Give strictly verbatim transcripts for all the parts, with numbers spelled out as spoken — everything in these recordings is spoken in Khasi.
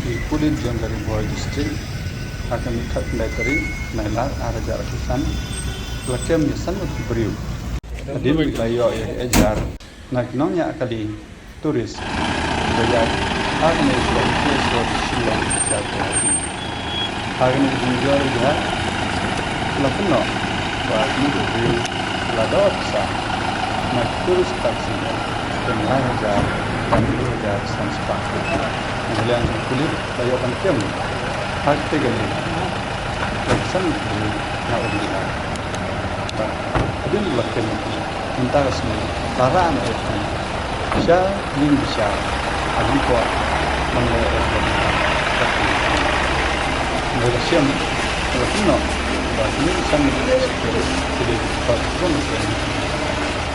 Ki pulit jong ka Ri Bhoi District ha ka khatkhyndai tarik Nailar arhajar arphew san la kem ïa san ngut ki briew hadien ba ki la ïoh ïa ka jar na ki nongñiah kali tourist ba ïaid ha kane ka shnong Shillong sha Guwahati. Ha kane ka jingjia la pynnoh ba kine ki briew la doh pisa na ki tourist taxi tang lai hajar tang lai hajar san spah. Na ka liang jong ki pulit la ïoh ban kem ha katei ka liang ba ki san ngut ki briew na U B I. Hadien ba la kem mynta ka sngi la rah noh ïa ki sha ïing bishar. Hangto man la ïa ka shnong ka phi. Ngi la shem la pynnoh ba kine ki san ngut ki dei ki paid jong ka seng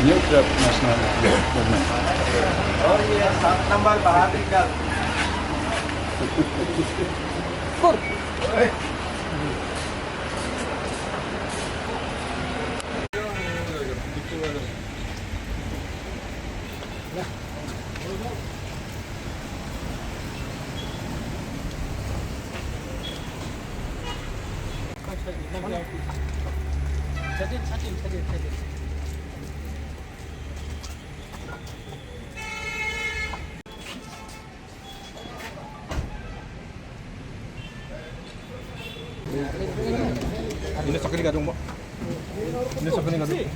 New Trap National Movement. और ये सात नंबर बाहर निकल। Ini sakali gadung, Mbak. Ini sakali gadung.